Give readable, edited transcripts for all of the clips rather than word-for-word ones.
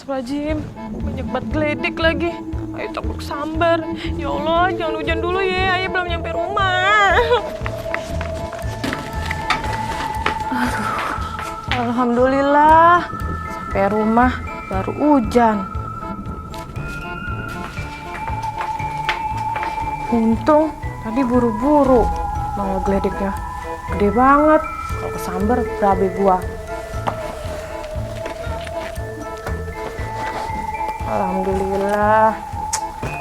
Astagfirullahaladzim, banyak banget geledek lagi. Ayo campur sambar. Ya Allah, jangan hujan dulu ya, Ayah belum nyampe rumah. Aduh, alhamdulillah. Sampai rumah baru hujan. Untung tadi buru-buru. Mau geledeknya gede banget. Kalau kesambar berabe gua. Alhamdulillah,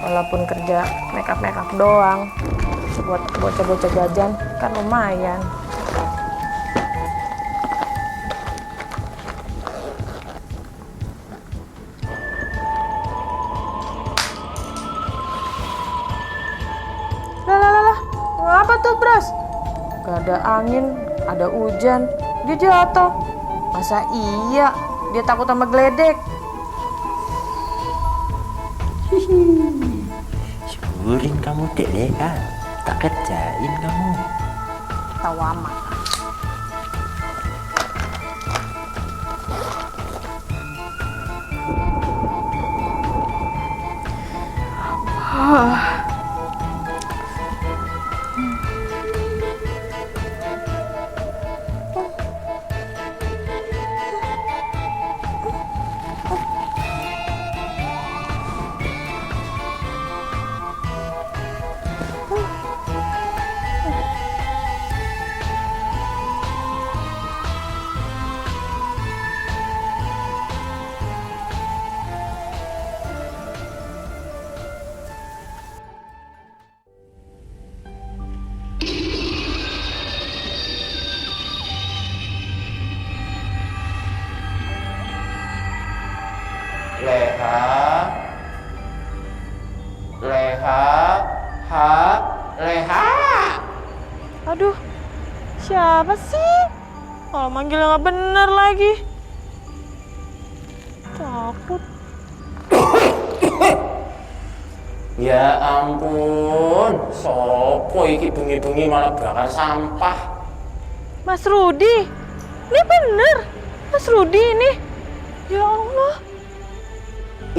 walaupun kerja makeup doang, buat bocah-bocah jajan kan lumayan. Lah, ngapa tuh Bras? Gak ada angin, ada hujan, dia jatuh. Masa iya dia takut sama geledek? Syukurin kamu Dek Leha, tak kerjain kamu. Tahu amat. Leha. Aduh, siapa sih? Kalau manggilnya nggak bener lagi. Takut. Ya ampun, sopo iki bengi-bengi malah bakar sampah. Mas Rudi, ini bener. Mas Rudi ini. Ya Allah.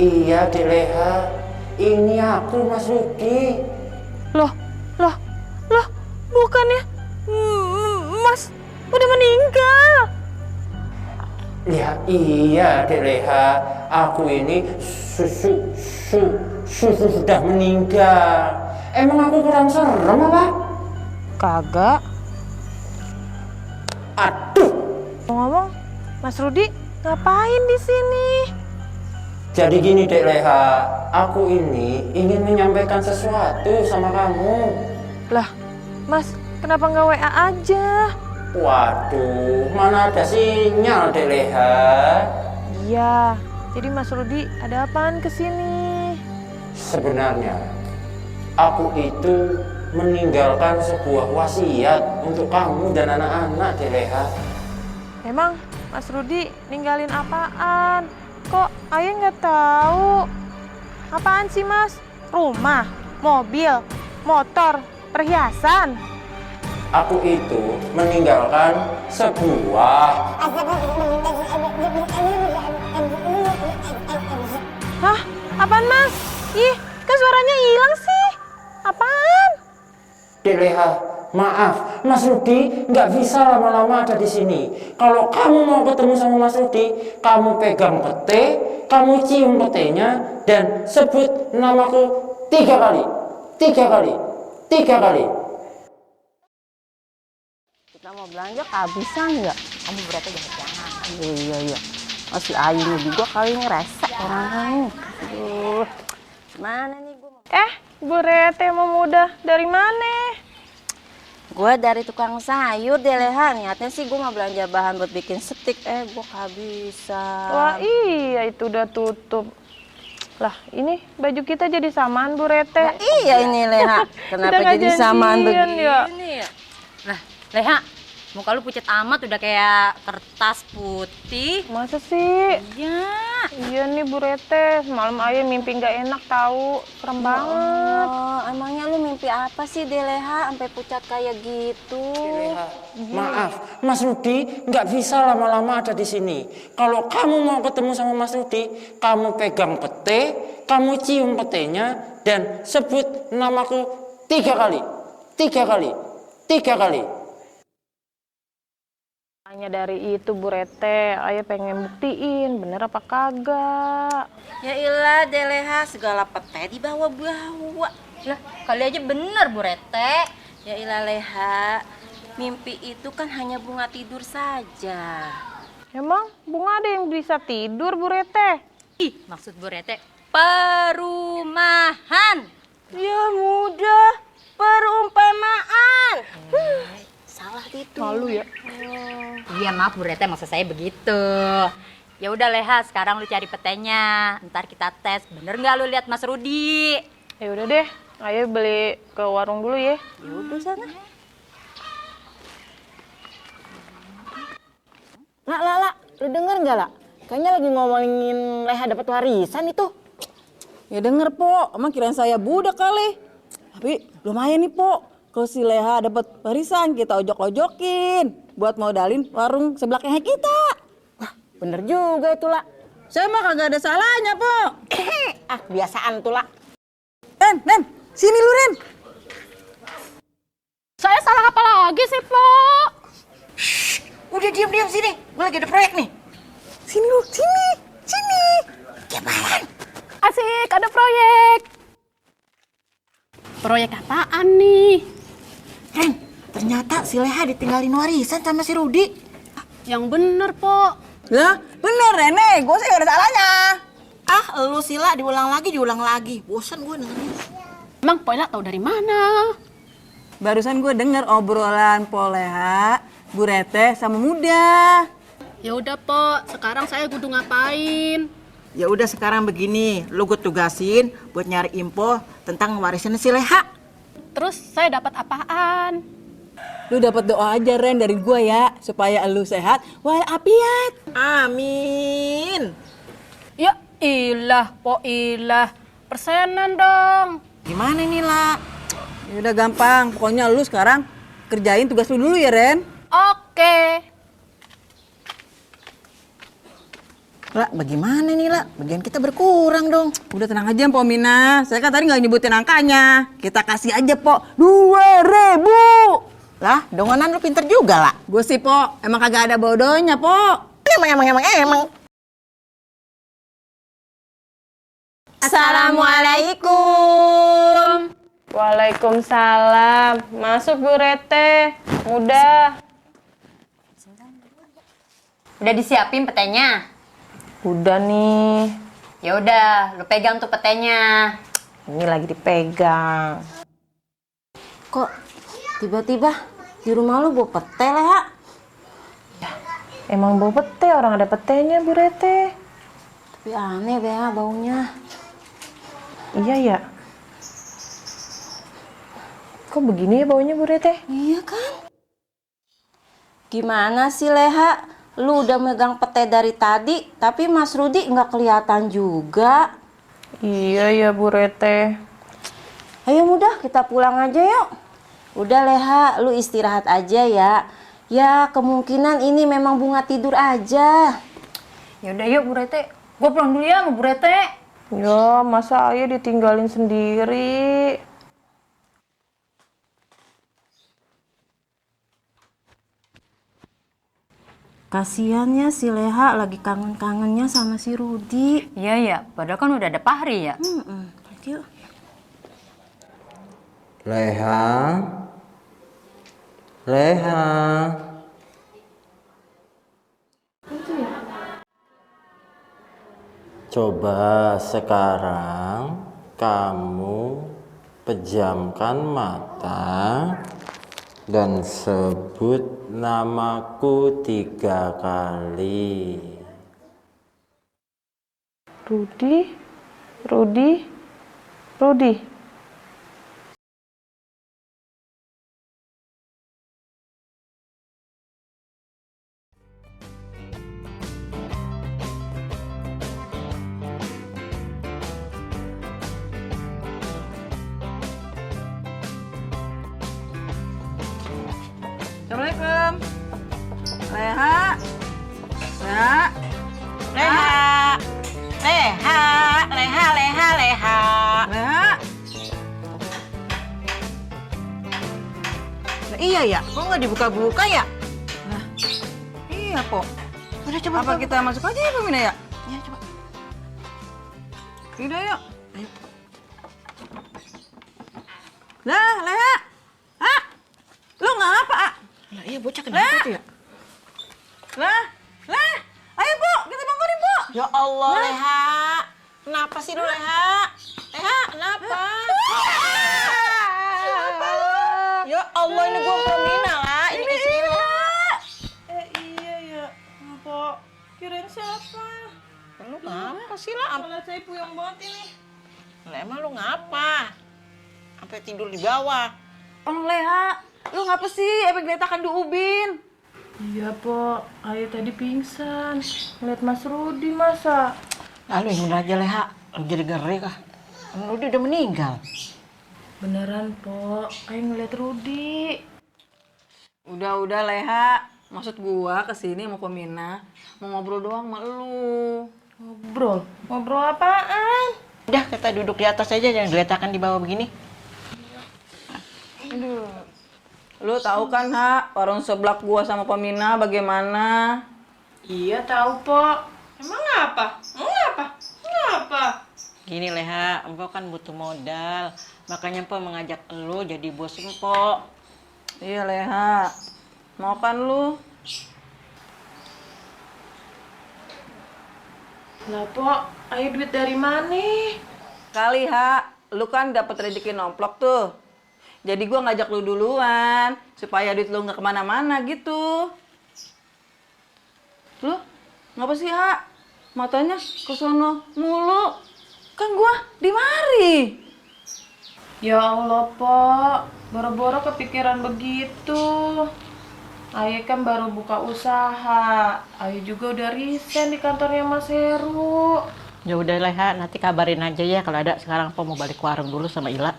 Iya Dek Leha, ini aku Mas Rudi. Loh, bukannya Mas udah meninggal. Ya iya Dek Leha, aku ini sudah meninggal. Emang aku kurang serem apa? Kagak. Aduh. Ngomong, Mas Rudi ngapain di sini? Jadi gini Dek Leha, aku ini ingin menyampaikan sesuatu sama kamu. Lah, Mas, kenapa nggak WA aja? Waduh, mana ada sinyal Dek Leha? Iya, jadi Mas Rudi ada apaan kesini? Sebenarnya, aku itu meninggalkan sebuah wasiat untuk kamu dan anak-anak Dek Leha. Emang Mas Rudi ninggalin apaan? Kok Ayah nggak tahu? Apaan sih Mas? Rumah, mobil, motor, perhiasan? Aku itu meninggalkan sebuah... Hah? Apaan Mas? Ih, kan suaranya hilang sih. Apaan? Dek Leha, maaf, Mas Rudi nggak bisa lama-lama ada di sini. Kalau kamu mau ketemu sama Mas Rudi, kamu pegang pete, kamu cium petenya, dan sebut namaku 3 kali. 3 kali. 3 kali. Kita mau belanja kehabisan nggak? Kamu berarti jangan. Iya. Masih ayunya juga kali ini resek orang. Aduh, mana nih gue? Bu Rete Memuda, dari mana? Gue dari tukang sayur deh Leha. Niatnya sih gue mau belanja bahan buat bikin stik. Gue kehabisan. Wah iya, itu udah tutup. Lah, ini baju kita jadi samaan Bu Rete. Nah, iya ini Leha. Kenapa Kita nggak jadi samaan janjian, begini ya? ya? Nah, Leha, Muka lu pucat amat, udah kayak kertas putih. Masa sih? Iya. Iya nih Bu Rete, semalam ayah mimpi nggak enak tahu, serem banget. Oh, emangnya lu mimpi apa sih Deleha sampai pucat kayak gitu? Maaf, Mas Rudi nggak bisa lama-lama ada di sini. Kalau kamu mau ketemu sama Mas Rudi, kamu pegang pete, kamu cium petenya, dan sebut namaku 3 kali. 3 kali. 3 kali. Hanya dari itu Bu Rete, ayah pengen buktiin bener apa kagak. Ya ilah Deleha, segala pete dibawa-bawa. Lah, kali aja bener Bu Rete. Ya ilah Leha, mimpi itu kan hanya bunga tidur saja. Emang bunga ada yang bisa tidur Bu Rete? Ih, maksud Bu Rete perumahan. Ya mudah, perumpamaan. Salah itu. Malu ya. Iya, maaf Bu Rete, maksud saya begitu. Ya udah Leha, sekarang lu cari petenya. Ntar kita tes, bener nggak lu lihat Mas Rudi? Ya udah deh, ayah beli ke warung dulu ya. Ya udah sana. Lah, lu denger nggak lah? Kayaknya lagi ngomongin Leha dapat warisan itu. Ya denger, Po. Emang kirain saya budak kali. Tapi lumayan nih, Po. Kalau si Leha dapat warisan, kita ojok-ojokin buat modalin warung sebelah kayak kita. Wah, bener juga itu, lah. Saya mah kagak ada salahnya, Po. Ah, kebiasaan tuh, lah. Ren, sini lu, Ren. Saya salah apa lagi sih, Po? Udah diam sini. Gue lagi ada proyek nih. Sini lu, sini. Gimana? Asik, ada proyek. Proyek apaan nih? Ren, ternyata si Leha ditinggalin warisan sama si Rudi. Yang bener, Po. Lah, bener, Rene. Gue sih gak ada salahnya. Ah, lu Sila diulang lagi. Bosan gue dengerin. Emang Poela tahu dari mana? Barusan gue denger obrolan Po Leha, Bu Rete, sama Muda. Ya udah, Po. Sekarang saya kudu ngapain? Ya udah sekarang begini, lu gue tugasin buat nyari info tentang warisan si Leha. Terus saya dapat apaan? Lu dapat doa aja, Ren, dari gue ya, supaya lu sehat walafiat. Amin. Ya ilah, Po ilah. Persenan dong. Gimana nih, lah? Ya udah gampang, pokoknya lu sekarang kerjain tugas lu dulu ya, Ren. Oke. Lah, bagaimana nih, lah? Bagian kita berkurang dong. Udah tenang aja, Po Mina. Saya kan tadi nggak nyebutin angkanya. Kita kasih aja, Po, 2.000. Lah, dongonan lu pinter juga, lah. Gue sih, Po, emang kagak ada bodohnya, Po. Emang. Assalamualaikum. Waalaikumsalam. Masuk Bu Rete. Mudah. Udah disiapin petenya? Udah nih. Ya udah, lu pegang tuh petenya. Ini lagi dipegang. Kok tiba-tiba di rumah lu bawa pete, Leha? Emang bau pete, orang ada petenya Bu Rete. Tapi aneh Bea baunya. Iya ya. Kok begini ya baunya Bu Rete? Iya kan? Gimana sih Leha? Lu udah megang pete dari tadi, tapi Mas Rudi nggak kelihatan juga. Iya ya Bu Rete. Ayo mudah, kita pulang aja yuk. Udah Leha, lu istirahat aja ya. Ya kemungkinan ini memang bunga tidur aja. Ya udah yuk Bu Rete. Gue pulang dulu ya sama Bu Rete. Ya, masa ayah ditinggalin sendiri? Kasian ya si Leha lagi kangen-kangennya sama si Rudi. Iya ya, padahal kan udah ada Fahri ya. Yuk. Leha. Coba sekarang kamu pejamkan mata dan sebut namaku 3 kali. Rudi. iya ya? Kok nggak dibuka-buka ya? Nah, iya, Po. Udah coba. Apa kita masuk aja ya, Pemina ya? Ya coba. Udah yuk. Ayo. Lah, Leha. Ah, lu ngapa, ah? Lah iya bocah kenapa tuh ya? Lah, ayo Bu, kita bangunin Bu. Ya Allah, Leha. Kenapa sih lu, Leha? Leha, kenapa? Ya Allah, ini gua Pemina lah. Ini istri Leha. Iya ya, Po. Kirain siapa? Lu ngapa sih lah? Malah saya puyeng banget ini. Lah emang lu ngapa? Sampai tidur di bawah. Oh Leha, lu ngapa sih? Apa geletakan di ubin? Iya, Po. Ayo tadi pingsan. Ngeliat Mas Rudi masa. Lalu yang aja Leha. Lu jadi ngeri kah? Rudi udah meninggal. Beneran, Po. Ayo ngeliat Rudi. Udah Leha. Maksud gua kesini mau Pemina, mau ngobrol doang sama lu. Ngobrol? Ngobrol apaan? Udah kita duduk di atas aja, jangan geletakan di bawah begini. Lu tahu kan, Ha, warung seblak gua sama Pemina bagaimana? Iya, tahu, Po. Emang apa? Ngapa? Gini Leha, Empok kan butuh modal. Makanya Empok mengajak lu jadi bos Empok. Iya, Leha. Mau kan lu? Lah, Po. Ayo duit dari mana? Kali, Ha, lu kan dapat rezeki nomplok tuh. Jadi gua ngajak lu duluan supaya duit lu nggak kemana-mana gitu. Lu ngapa sih, Ha? Matanya ke sono mulu. Kan gua di mari. Ya Allah, Po. Boro-boro kepikiran begitu. Ayo kan baru buka usaha. Ayo juga udah resign di kantornya Mas Heru. Ya udah Leha, nanti kabarin aja ya kalau ada. Sekarang Empok mau balik ke warung dulu sama Ila.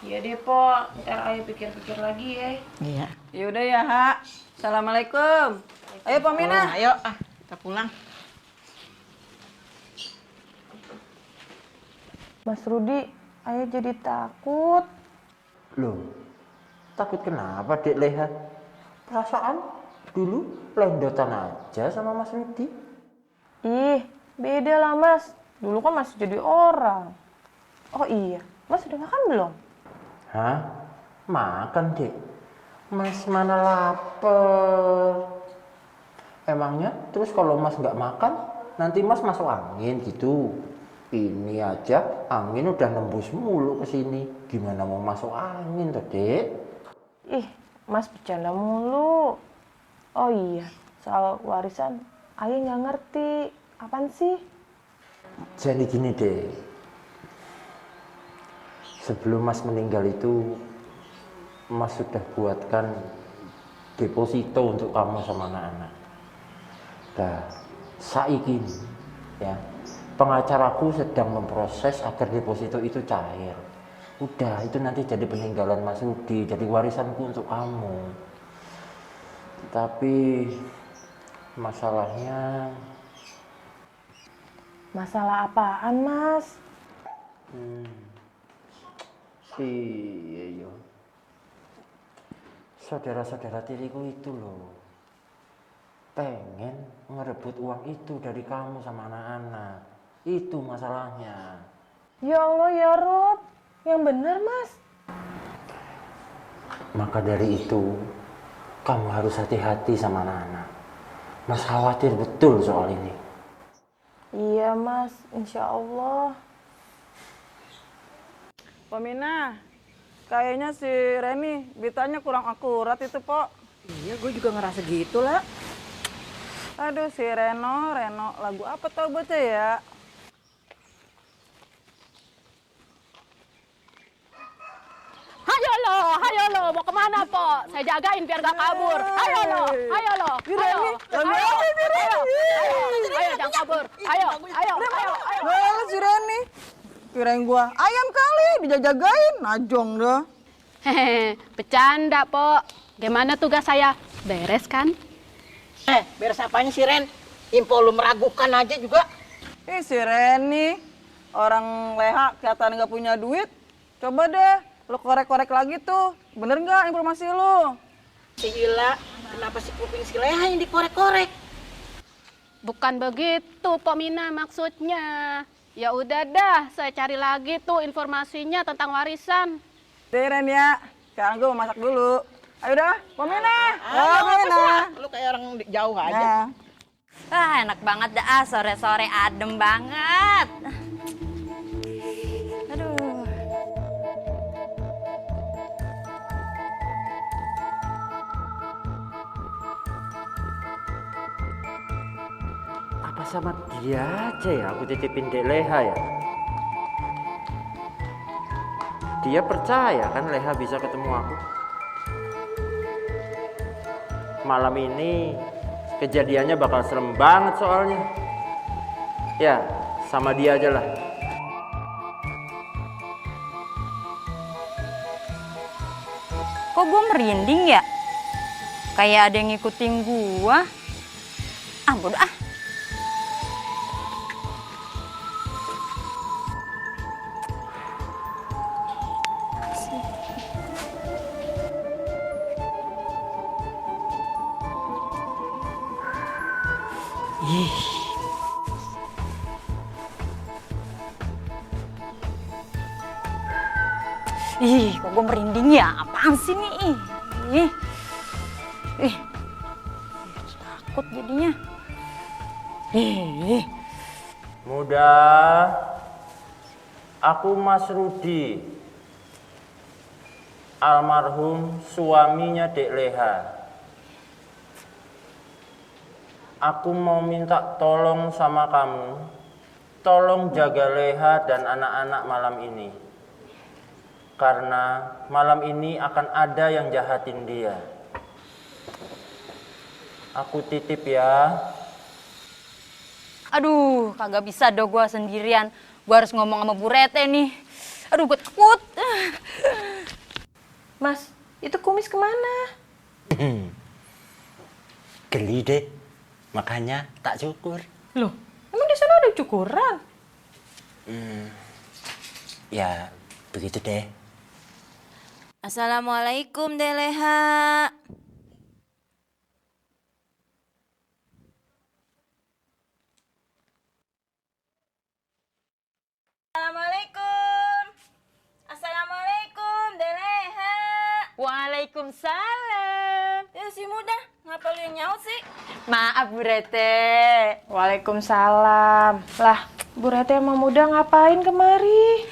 Iya deh, Po. Ntar ayo pikir-pikir lagi ya. Iya. Yaudah ya, Ha. Assalamualaikum. Ayo, Pemina. Ayo, kita pulang. Mas Rudi, ayo jadi takut. Loh, takut kenapa, Dek Leha? Perasaan dulu lendotan aja sama Mas Rudi. Ih, beda lah, Mas. Dulu kan masih jadi orang. Oh iya, Mas udah makan belum? Hah? Makan, Dek. Mas mana lapar. Emangnya terus kalau Mas nggak makan, nanti Mas masuk angin gitu. Ini aja angin udah nembus mulu ke sini. Gimana mau masuk angin tuh, Dek? Ih, Mas bercanda mulu. Oh iya, soal warisan, Ayah nggak ngerti. Apaan sih? Jadi gini, Dek. Sebelum Mas meninggal itu, Mas sudah buatkan deposito untuk kamu sama anak-anak. Nah, saiki ya, pengacaraku sedang memproses agar deposito itu cair. Udah, itu nanti jadi peninggalan Mas Rudi, jadi warisanku untuk kamu. Tapi masalahnya... Masalah apaan, Mas? Iya, yo. Saudara-saudara tiriku itu loh, pengen ngerebut uang itu dari kamu sama anak-anak. Itu masalahnya. Ya Allah, ya Rob. Yang bener, Mas. Maka dari itu, kamu harus hati-hati sama anak-anak. Mas khawatir betul soal ini. Iya, Mas. Insya Allah. Pemina, kayaknya si Reni beritanya kurang akurat itu, Po. Iya, gue juga ngerasa gitu lah. Aduh, si Reno, lagu apa tau bocah ya? Hayo lo, mau kemana po? Saya jagain biar gak kabur. Hayo lo, ayo, jangan kabur. Ayo. Halo si Reni. Kirain gua ayam kali dijagain, najong dah. Hehehe, bercanda po. Gimana tugas saya? Beres kan? Beres apanya sih Ren? Info lu meragukan aja juga. Si Reni, orang leha kelihatan nggak punya duit. Coba deh lo korek-korek lagi tuh. Bener nggak informasi lo? Si Ila, kenapa si kuping si Leha yang dikorek-korek? Bukan begitu, Pok Mina maksudnya. Ya udah dah, saya cari lagi tuh informasinya tentang warisan. Tiren ya. Sekarang gue mau masak dulu. Ayo dah, Pomina. Lu kayak orang jauh aja. Nah. Enak banget dah, sore-sore adem banget. Aduh. Apa sama dia aja ya aku titipin Dek Leha ya? Dia percaya kan Leha bisa ketemu aku. Malam ini kejadiannya bakal serem banget soalnya. Ya, sama dia aja lah. Kok gue merinding ya? Kayak ada yang ngikutin gue. Ah, bodoh ah. Ih, kok gue merinding ya? Apaan sih nih? Ih, takut jadinya. Muda, aku Mas Rudi, almarhum suaminya Dek Leha. Aku mau minta tolong sama kamu, tolong jaga Leha dan anak-anak malam ini. Karena malam ini akan ada yang jahatin dia. Aku titip ya. Aduh, kagak bisa dong gue sendirian. Gue harus ngomong sama Bu Rete nih. Aduh, gue takut. Mas, itu kumis kemana? Geli deh, makanya tak cukur. Loh, emang di sana ada cukuran? Ya, begitu deh. Assalamualaikum Dek Leha. Assalamualaikum. Assalamualaikum Dek Leha. Waalaikumsalam. Si Muda, ngapa lu yang nyaut sih? Maaf Bu Rete. Waalaikumsalam. Lah, Bu Rete sama Muda ngapain kemari?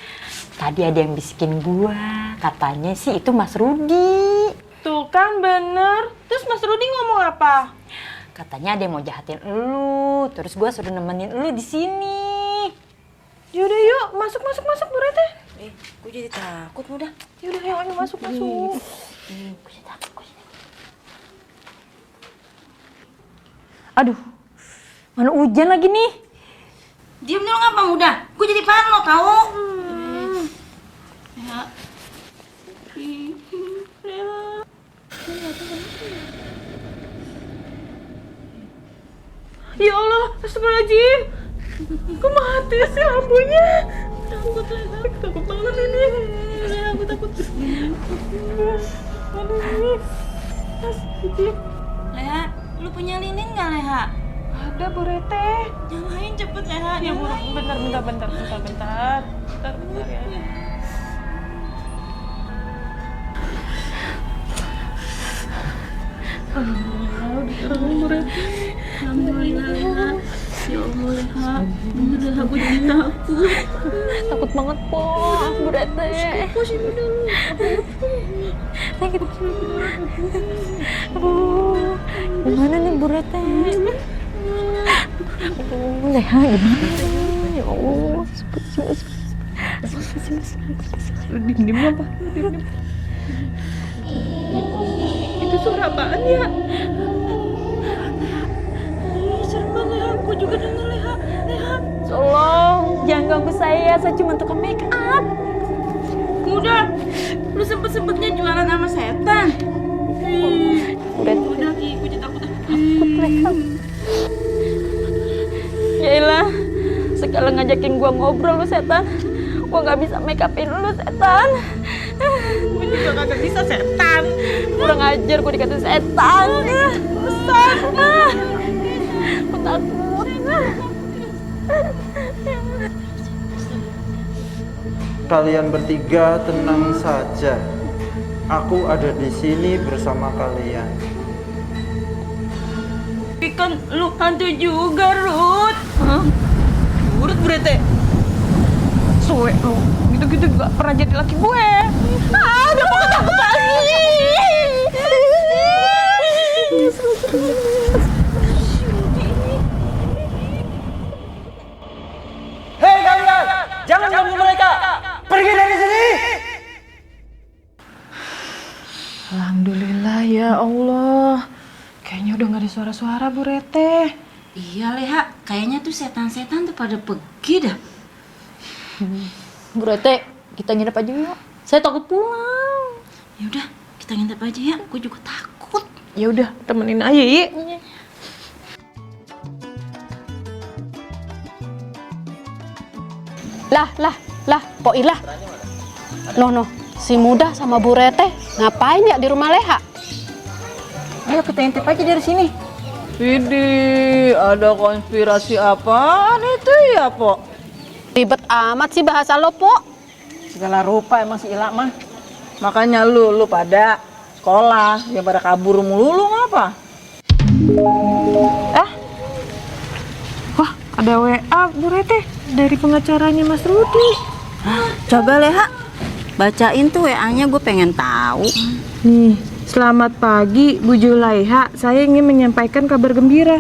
Tadi ada yang bisikin gua. Katanya sih itu Mas Rudi. Tuh kan bener. Terus Mas Rudi ngomong apa? Katanya ada yang mau jahatin elu. Terus gua suruh nemenin elu di sini. Yaudah yuk, masuk Bu Rete. Gue jadi takut Muda. Yaudah yuk, ayo masuk. Aduh, mana hujan lagi nih? Diam dulu ngapa Muda? Gue jadi parno tau. Ya Allah, astagfirullahaladzim. Kok mati sih lampunya? Takut banget ini. Aku takut. Aduh, astagfirullahaladzim. Leha, lu punya lilin nggak Leha? Ada Bu Rete. Nyalain cepet Leha. Ya Bu, bentar ya. Bentar ya. Alhamdulillah, diterang Bu Rete. Alhamdulillah Leha. Ya Allah Leha. Bener Leha, gue jadi takut. Takut banget po, Bu Rete. Pusing dulu. Sakit. Aduh, gimana nih Bu Rete? Aduh, Leha gimana? Ya Allah, Diem apa? Itu suara apaan ya? Serem banget Leha, gue juga denger Leha. tolong jangan ganggu saya cuma tukang make up. Muda, lu sempet-sempetnya jualan sama setan. Udah Ki, gue jadi takut. Yaelah, sekali ngajakin gua ngobrol lu setan. Gue nggak bisa make upin lu, setan. Gue juga kagak bisa, setan. Kurang ajar gue dikata setan. Setan. Gue takut. Kalian bertiga tenang saja. Aku ada di sini bersama kalian. Tapi kan lu hantu juga, Ruth. Urut berete. Suwe lu. Gitu-gitu gak pernah jadi laki gue. Udah mau takut lagi. Hei kalian, jangan ganggu mereka. Pergi dari sini. Alhamdulillah ya Allah. Kayaknya udah gak ada suara-suara Bu Rete. Iya, Leha. Kayaknya tuh setan-setan tuh pada pergi dah. Bu Rete, kita nginep aja yuk. Saya takut pulang. Ya udah, kita nginep aja ya. Gue juga takut. Ya udah, temenin aja Yi. Lah, Pok Ilah. Noh, si Muda sama Bu Rete ngapain ya di rumah Leha? Ayo kita intip aja dari sini. Widih, ada konspirasi apaan itu ya, Pok? Ribet amat sih bahasa lo, Pok. Segala rupa emang si Ila mah. Makanya lu pada sekolah, ya pada kabur mulu lu ngapa? Wah, ada WA Bu Rete dari pengacaranya Mas Rudi. Coba Leha, bacain tuh WA-nya, gue pengen tahu. Nih, selamat pagi Bu Julaiha. Saya ingin menyampaikan kabar gembira.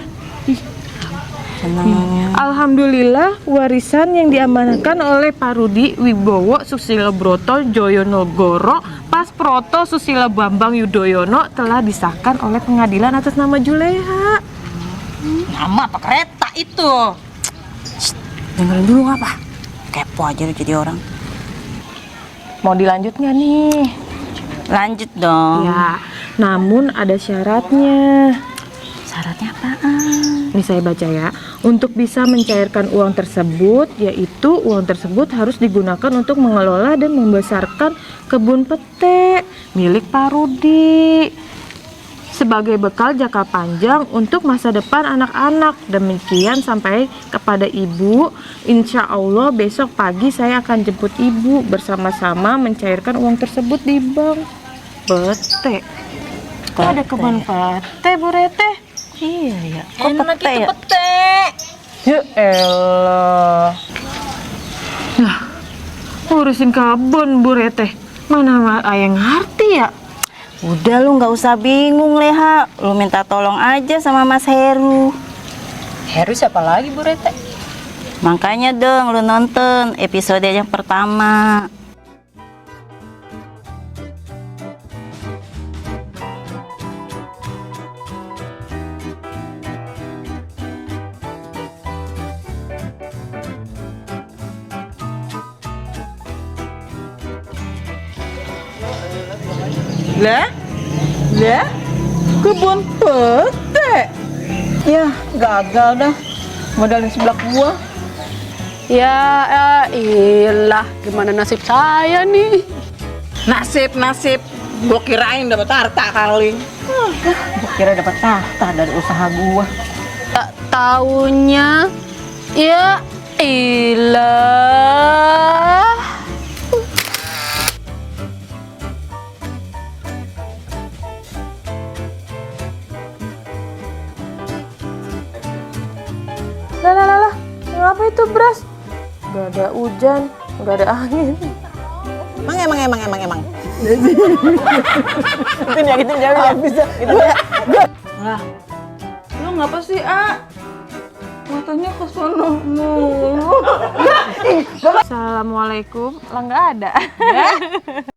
Alhamdulillah, warisan yang diamanahkan oleh Pak Rudi Wibowo Susilo Broto Joyonegoro Pas Proto Susilo Bambang Yudhoyono telah disahkan oleh pengadilan atas nama Julaiha. Nama apa kereta itu? Dengerin dulu apa? Kepo aja lu jadi orang. Mau dilanjut nggak nih? Lanjut dong. Ya, namun ada syaratnya. Syaratnya apaan? Ini saya baca ya. Untuk bisa mencairkan uang tersebut, yaitu uang tersebut harus digunakan untuk mengelola dan membesarkan kebun pete milik Pak Rudi sebagai bekal jangka panjang untuk masa depan anak-anak. Demikian sampai kepada Ibu. Insya Allah besok pagi saya akan jemput Ibu bersama-sama mencairkan uang tersebut di bank. Pete. Kok ada kebun pete, Bu Rete? Iya ya. Kok Enak pete itu ya? pete. Ya elah. Lah, urusin kebun Bu Rete. Mana ayang ngerti ya? Udah lu nggak usah bingung Leha. Lu minta tolong aja sama Mas Heru. Heru siapa lagi Bu Rete? Makanya dong lu nonton episode yang pertama. Lah, kebun pete. Ya, gagal dah. Modalin sebelah gua. Ya ilah, gimana nasib saya nih? Nasib. Gua kirain dapat harta kali. Gua kira dapat tahta dari usaha gua. Tak taunya, ya ilah. Lah, ngapa itu beras? Gak ada hujan, gak ada angin. Emang. Itu nyakitin jauh ya bisa. Gitu ya. Lah, lu ngapa sih, A? Matanya ke sono mulu. Assalamualaikum, lah nggak ada.